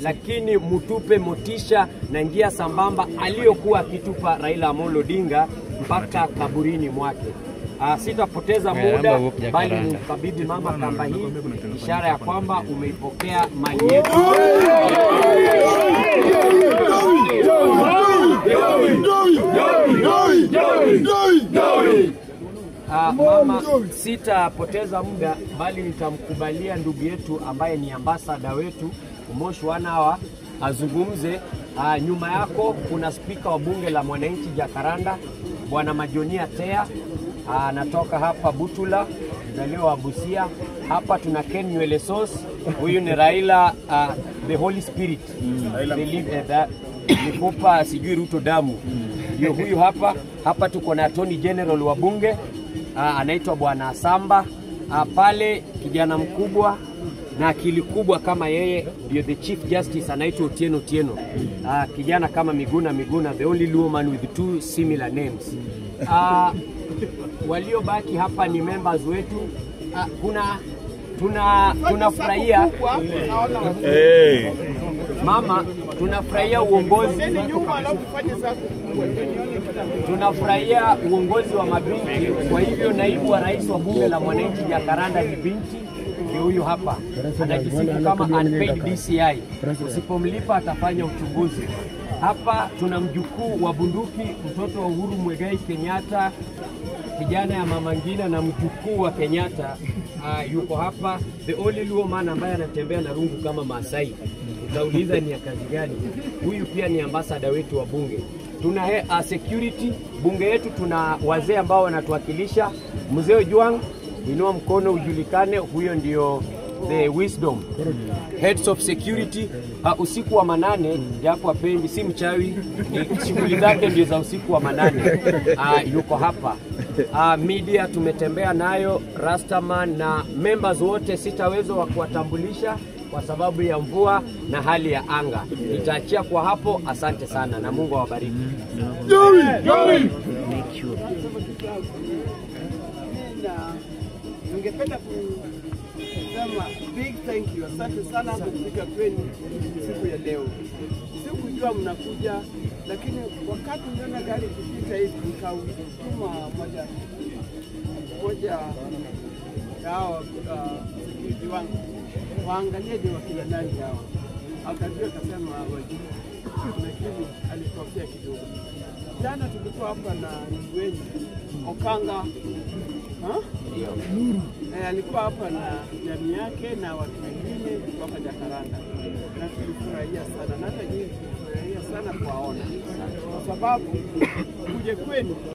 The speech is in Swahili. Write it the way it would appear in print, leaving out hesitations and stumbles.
Lakini mutupe motisha na njia sambamba aliyokuwa akitupa Raila Amolo Odinga mpaka kaburini mwake. Sitapoteza muda bali nimkabidhi mama kamba hii, ishara ya kwamba umeipokea mali yetu. Mama, sitapoteza muda bali nitamkubalia ndugu yetu ambaye ni ambassador wetu Umosh Wanawa azungumze. Nyuma yako kuna spika wa bunge la mwananchi Jacaranda, Bwana Majonia Tea, anatoka hapa Butula, mzaliwa wa Busia. Hapa tuna Ken Nywele Sauce, huyu ni Raila, the Holy Spirit, mifupa sijui Ruto damu, ndio huyu hapa. Hapa tuko na Attorney General wa bunge, anaitwa Bwana Samba. Pale kijana mkubwa na akili kubwa kama yeye ndio the Chief Justice, anaitwa Otieno Otieno. Kijana kama Miguna Miguna, the only Luo man with two similar names. Waliobaki hapa ni members wetu. Kuna tunafurahia mama, tunafurahia uongozi, tunafurahia uongozi wa mabinti. Kwa hivyo naibu wa rais wa bunge la mwananchi Jacaranda ni binti, ndio huyu hapa, anajisifu kama unpaid DCI. Usipomlipa atafanya uchunguzi. Hapa tuna mjukuu wa bunduki, mtoto wa Uhuru Muigai Kenyatta, kijana ya Mama Ngina na mjukuu wa Kenyatta, yuko hapa. The only Luo man ambaye anatembea na rungu kama Maasai. Utauliza ni ya kazi gani? Huyu pia ni ambassador wetu wa bunge. Tuna security bunge yetu, tuna wazee ambao wanatuwakilisha. Mzee Ojwang, inua mkono ujulikane, huyo ndio the wisdom. Heads of security, usiku wa manane, japo apendi, si mchawi, ni shughuli zake ndio za usiku wa manane. Yuko hapa. Media tumetembea nayo, Rastaman na members wote sitaweza wa kuwatambulisha kwa sababu ya mvua na hali ya anga. Nitaachia kwa hapo. Asante sana na Mungu awabariki. Ningependa kusema big thank you. Asante sana kufika kwenu siku ya leo. Sikujua mnakuja, lakini wakati niliona gari ikipita hivi nikautuma moja yao security wangu waangalie ni wakina nani hao. Akajua akasema wajui, lakini alikosea kidogo. Jana tulikuwa hapa na ndugu wenu Okanga. Alikuwa hapa na jamii yake na watu wengine kutoka Jacaranda, na tulifurahia sana, na hata nyinyi tulifurahia sana kuwaona, kwa sababu kuja kwenu